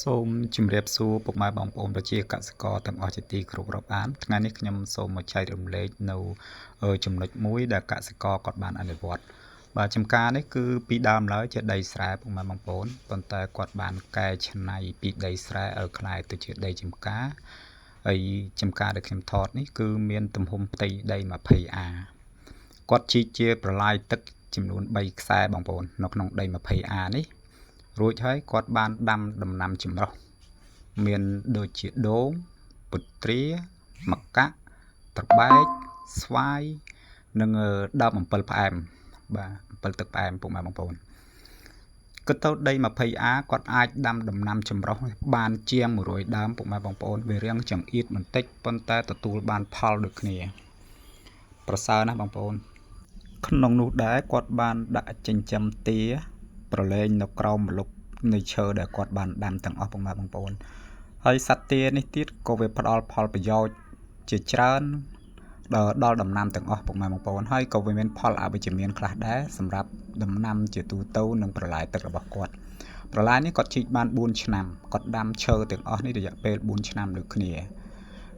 សូមជម្រាបសួរពុកម៉ែបងប្អូនប្រជាកសិករទាំងអស់ជាទីគោរពរាប់អានថ្ងៃនេះខ្ញុំសូមមកចែករំលែកនៅចំណុចមួយដែលកសិករគាត់បានអនុវត្តបាទចំការនេះគឺពីដើមឡើយជាដីស្រែពុកម៉ែបងប្អូនប៉ុន្តែគាត់បានកែច្នៃពីដីស្រែឲ្យក្លាយទៅជាដីចំការហើយចំការដែលខ្ញុំថតនេះគឺមានទំហំផ្ទៃដី20អាគាត់ជីកជាប្រឡាយទឹកចំនួន3ខ្សែបងប្អូននៅក្នុងដី20អានេះរួចហើយគាត់បានដាំដំណាំចម្រុះមានដូចជាដូងពុទ្រាម្កាក់ត្របែកស្វាយនិងដើមអំពិលផ្អែមបាទអំពិលទឹកផ្អែមពុកម៉ែបងប្អូនគិតទៅដី 20 អាគាត់អាចដាំដំណាំចម្រុះបានជាង100ដើមពុកម៉ែបងប្អូនវារាងចង្អៀតបន្តិចប៉ុន្តែទទួលបានផលដូចគ្នាប្រសើរណាស់បងប្អូនក្នុងនោះដែរគាត់បានដាក់ចិញ្ចឹមទាប្រឡែងនៅក្រោមម្លប់នៃឈើដែលគាត់បានដាំទាំងអស់ពុកម៉ែបងប្អូនហើយសត្វទានេះទៀតក៏វាផ្ដល់ផលប្រយោជន៍ជាច្រើនដល់ដំណាំទាំងអស់ពុកម៉ែបងប្អូនហើយក៏វាមានផលអវិជ្ជមានខ្លះដែរសម្រាប់ដំណាំជាទូទៅនិងប្រឡាយទឹករបស់គាត់ប្រឡាយនេះគាត់ជីកបាន4ឆ្នាំគាត់ដាំឈើទាំងអស់នេះរយៈពេល4ឆ្នាំដូចគ្នា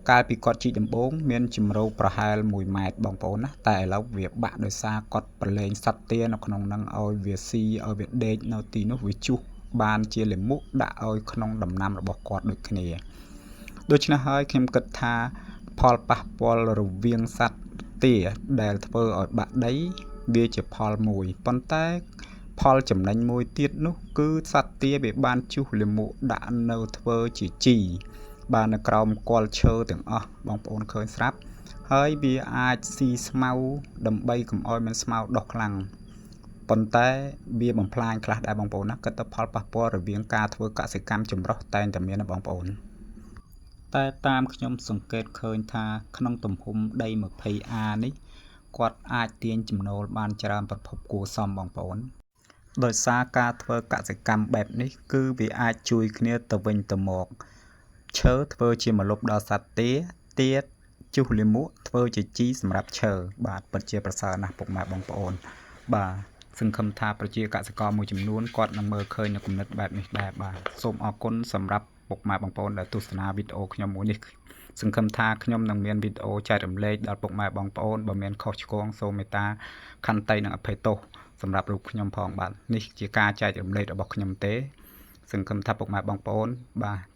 កាលពីគាត់ជីកដំបូងមានជម្រៅប្រហែល1ម៉ែត្របងប្អូនណាតែឥឡូវវាបាក់ដោយសារគាត់ប្រឡែងសត្វទានៅក្នុងនឹងឲ្យវាស៊ីឲ្យវាដេកនៅទីនោះវាជុះបានជាលាមកដាក់ឲ្យក្នុងដំណាំរបស់គាត់ដូចគ្នាដូច្នេះហើយខ្ញុំគិតថាផលប៉ះពាល់រវាងសត្វទាដែលធ្វើឲ្យបាក់ដីវាជាផលមួយប៉ុន្តែផលចំណេញមួយទៀតនោះគឺសត្វទាវាបានជុះលាមកដាក់នៅធ្វើជាជីបាទនៅក្រោមគល់ឈើទាំងអស់បងប្អូនឃើញស្រាប់ហើយវាអាចស៊ីស្មៅដើម្បីកុំឲ្យមានស្មៅដុះខ្លាំងប៉ុន្តែវាបំផ្លាញខ្លះដែរបងប្អូនណាគិតទៅផលប៉ះពាល់រវាងការធ្វើកសិកម្មចម្រុះតែងតែមានណាបងប្អូនតែតាមខ្ញុំសង្កេតឃើញថាក្នុងទំហំដី20អានេះគាត់អាចទាញចំណូលបានច្រើនប្រភពគួរសមបងប្អូនដោយសារការធ្វើកសិកម្មបែបនេះគឺវាអាចជួយគ្នាទៅវិញទៅមកឈើធ្វើជាម្លប់ដល់សត្វទាទាជុះលាមកធ្វើជាជីសម្រាប់ឈើបាទពិតជាប្រសើរណាស់ពុកម៉ែបងប្អូនបាទសង្ឃឹមថាប្រជាកសិករមួយចំនួនគាត់នឹងមើលឃើញនៅគំនិតបែបនេះដែរបាទសូមអរគុណសម្រាប់ពុកម៉ែបងប្អូនដែលទស្សនាវីដេអូខ្ញុំមួយនេះសង្ឃឹមថាខ្ញុំនឹងមានវីដេអូចែករំលែកដល់ពុកម៉ែបងប្អូនបើមានខុសឆ្គងសូមមេត្តាខន្តីនិងអភ័យទោសសម្រាប់រូបខ្ញុំផងបាទនេះជាការចែករំលែករបស់ខ្ញុំទេសង្ឃឹមថាពុកម៉ែបងប្អូនបាទ